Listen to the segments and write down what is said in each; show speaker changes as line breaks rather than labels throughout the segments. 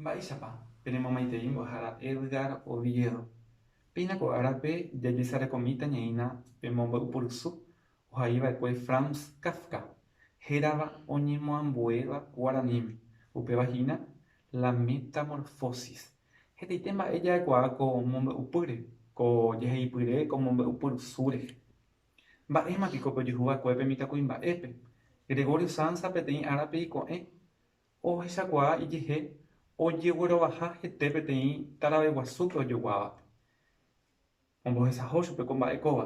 Mba'éichapa penemomaitei mbo'ehára Edgar Oviedo? Péina ko árape jajesarekomíta ñaína pe mombe'upyrusu ohaiva'ekue Franz Kafka, hérava oñemoambuéva guaraníme, upéva hína La metamorfosis. Hetaite mba'e ja'ekuaa ko mombe'upýre, ko jehaipyre ko mombe'upyrusu rehe. Mba'éma piko pe ojehuva'ekue pe mitãkuimba'épe? Gregorio Samsa peteĩ árape iko'ẽ Ohechakuaa ijehe ojeguerovaha hete peteĩ taraveguasúpe ojoguávape. Ombohesaho chupe ko mba'e kóva,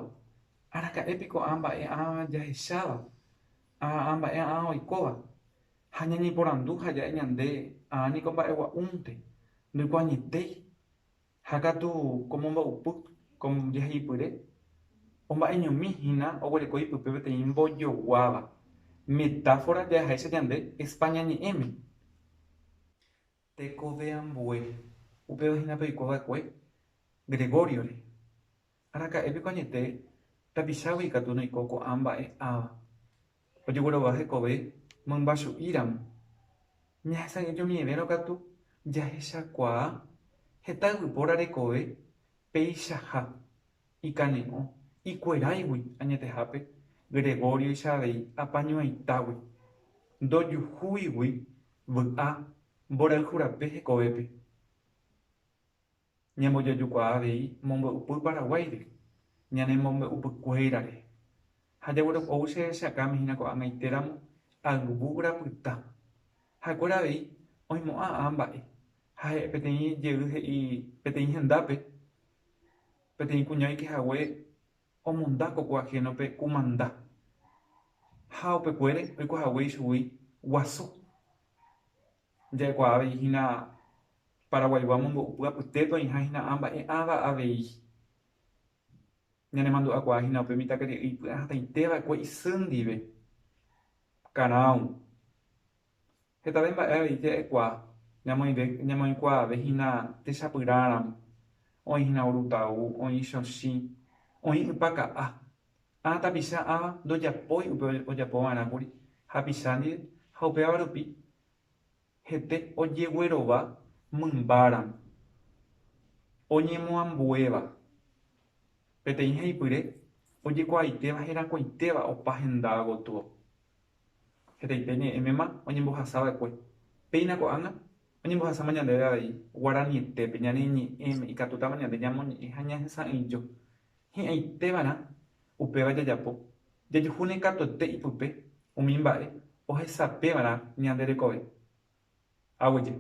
Araka'e piko ã mba'e ã jahecháva, ã ã mba'e ã oikóva? Ha ñañeporandu ha ja'e ñande ã niko mba'e gua'únte, ndoikuaañetéi. Ha katu ko mombe'upy, ko jehaipyre, omba'eñomi hína oguereko ipype peteĩ mbojoguáva, metáfora jaheháicha ñande España ñe'ẽme. Tekove ambue, upéva hína pe oiko va'ekue Gregorio-re. Araka'e piko añete tapichágui ikatu noiko ko'ã mba'e ãva. Ojeguerova hekove mymbachu'i ramo. Ñahesa'ỹijomievérõ katu jahechakuaa heta yvypóra rekove peichaha ikane'õ ikueráigui añetehápe Gregorioicha avei apañuãitágui, ndojuhúigui vy'a mborayhu rape hekovépe. Ñambojojukuaa avei mombe'upy Paraguáire, ñane mombe'upykuérare. Ha jaguereko che hechakãme hína ko'ag̃aitéramo ayvu rapyta. Ha'ekuéra avei oimo'ã ã mba'e, ha peteĩ jey he'i peteĩ hendápe peteĩ kuña oike hague omonda kokue ahénope kumanda. Ha upekuére oiko hague ichugui guasu. Ja'ekuaa avei hína Paraguaigua mombe'upy apytépe oĩha hína ã mba'e ãva avei. Ñanemandu'akuaa hína upe mitãkaria'y ipy'ahatãite va'ekue isy ndive. Karãu. Hetave mba'e avei ja'ekuaa, ñamoĩve, ñamoĩkuaave hína techapyrãramo. Oĩ hína urutau, oĩ chochĩ, oĩ ypa ka'a. Ã tapicha ãva ndojapói upe ojapo va'erã kuri hapicha ndive ha upéva rupi hete ojeguerova mymbáramo, oñemoambuéva. Peteĩ haipyre ojekuaaitéva herakuãitéva opa henda gotyo. Hetaite ñe'ẽmema oñembohasa va'ekue. Péina ko'ág̃a oñembohasáma ñandéve avei guaranietépe, ñane ñe'ẽme ikatútama ñande ñamoñe'ẽ ha ñahesa'ỹijo. Hi'ãiteva'erã upéva jajapo, jajuhúne katuete ipype umi mba'e ohesapeva'erã ñande rekove. Aguyje.